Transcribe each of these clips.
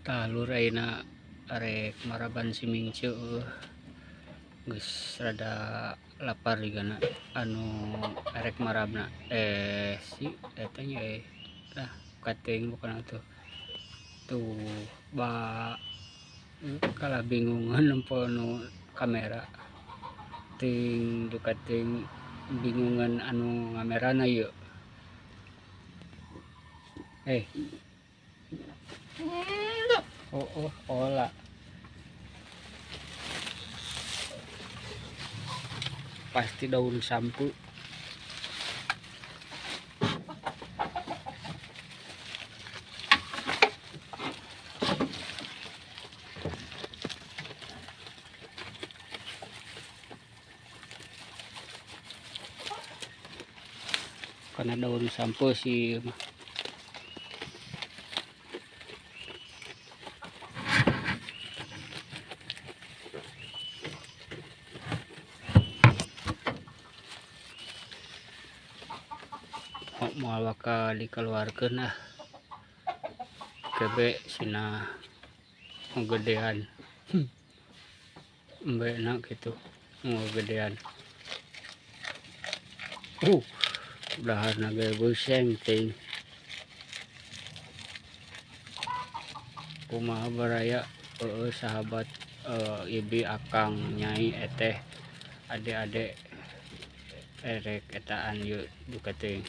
Tah lur, ayeuna arek maraban si Mingce eueuh. Geus rada lapar jigana anu arek marabna si eta nya lah kating bukan atuh tuh ba kalah bingungan nempo nu kamera ting duka ting bingungan anu ngamerana ieu eh. Oh, hola. Pasti daun sampu. Karena daun sampu sih mah. Moal bakal dikeluarkeun ah, kebe sina gedean embena gitu gedean. Daharna ge beuseng ting kumaha baraya. Heeh, sahabat, ibi, akang, nyai, eteh, ade-ade erek etaan yuk duka teuing.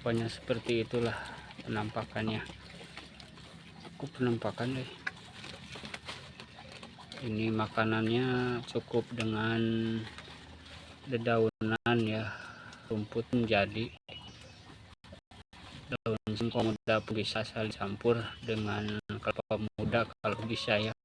Pokoknya seperti itulah penampakannya. Aku penampakan deh. Ini makanannya cukup dengan dedaunan ya, rumput menjadi daun singkong muda pun bisa campur dengan kelapa muda kalau bisa ya.